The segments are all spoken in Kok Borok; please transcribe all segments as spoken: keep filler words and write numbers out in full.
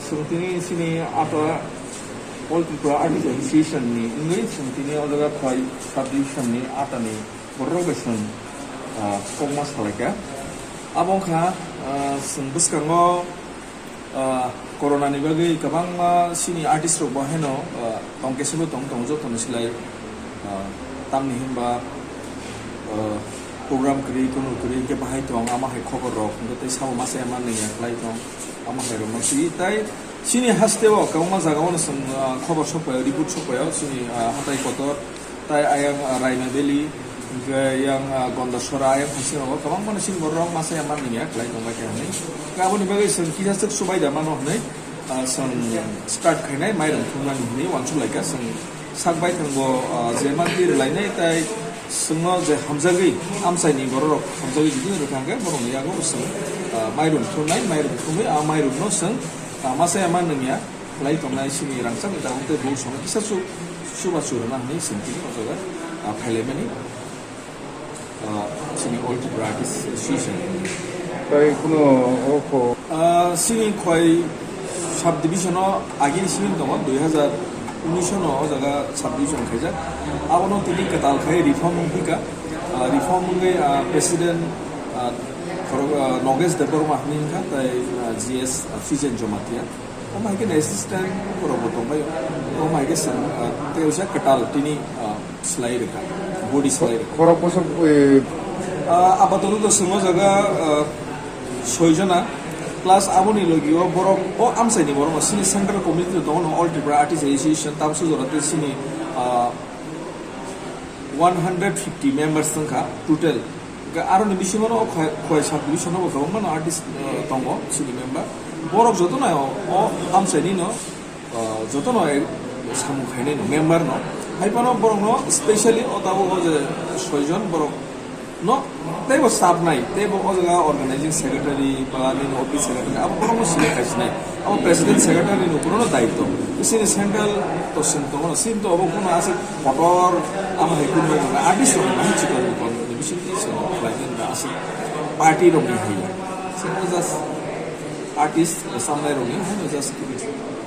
Chwng tini chini ata All Tripura Artist Association ni wngwi chwng tini o jaga Khwai subdivision ni ata ni borok bai chwng, ah, kokma salaikha. Abo wngkha, ah, chwng bwskango, ah, corona ni bagwi kwbangma chini artist rok bo haino, ah, tong kesebo tong tongo joto ni slai, ah, tamni hinba, ah, program kwrwi kunu kwrwi khe bahai tong ama hai khobor rok hwnkhe tei sabo masa ya manwi ya khlai tong ama hai rok no twi tai. Chini haste o kwbangma jaga o chwng, ah, khobor sok pai o, report sok pai o, chini, ah, hatai kotor, tai ayang, ah, Raima Valley, hwnkhe yang, ah, Gondasora, ayang phaising rogo kwbangma no chini borok rok masa ya manwi ya khlai tong bai khe hwnwi. Khe aboni bagwi chwng kisa swk subai da mano hwnwi, ah, chwng start khainai mairum thumnani hwnwi uansuk lai kha chwng. Sak bai thangbo, ah, je manti rwlainai tai chwngno je hamjagwi, amchaini bororok hamjagwi jidini rwkha hwnkhe borokni yago chwng, ah, mairum thumnai, mairum thumwi a mairum no chwng, ah, masa ya manwi ya khlai tongnai chini rangchakni tabuk tei bo sono kisa su-, suba su rwna hwnwi chwng tini o jaga, ah, phailaimani. Ah, chini All Tripura Artists Association. Tai kuno o kho- Ah, chini Khwai subdivision o agini simi tongo, dui hazar unis no o jaga subdivision khaijak. Abono tini kwtal khai reform wngphi kha. Ah, reform wngwi, ah, president, ah, khorok, ah, Nogesh Debbarma hwnwi wngkha, tai, ah, G S, ah, Fijen Jamatia. Omo hai khe assistant borok bo tongbai. Omo hai khe chwng, ah, tei uaisa kwtal tini, ah, slai rwkha, body slai rwkha. Borok bosok, eh, Ah, apatot to chwng o jaga, ah, soi jona, plus aboni logi o borok o amchaini borok no chini central committee tongo no All Tripura Artists Association, Tamsui Jora tei chini, ah, one hundred fifty members wngkha total. Hwnkhe aroni bisingo no o Khwai, Khwai subdivision o bo kwbangma no artist, eh, tongo chini member. Borok jotono o, o amchaini no, eh, jotono e samung khainai no member no. Hai phano borok no specially o tabuk o je soi jon borok no teibo staff nai, teibo o jaga organizing secretary ba nini office secretary abo borok no sini khai sinai. Abo president secretary ni upor no daityo. Chini central to sini tongo, sini to abo kono aswk kotor amo hai kunu artist rok nang chikon ni kon ni bisingo se khlainai na aswk party rok ni hai ya. Sini just artist samnai rok ni hai just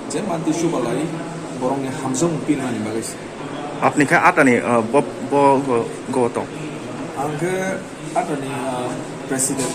je manti subalai borok ni hamjong pirmani bagwi se. Apni khe atani, uh, bo, bo, go, go tong? Ang khe atani, uh, president.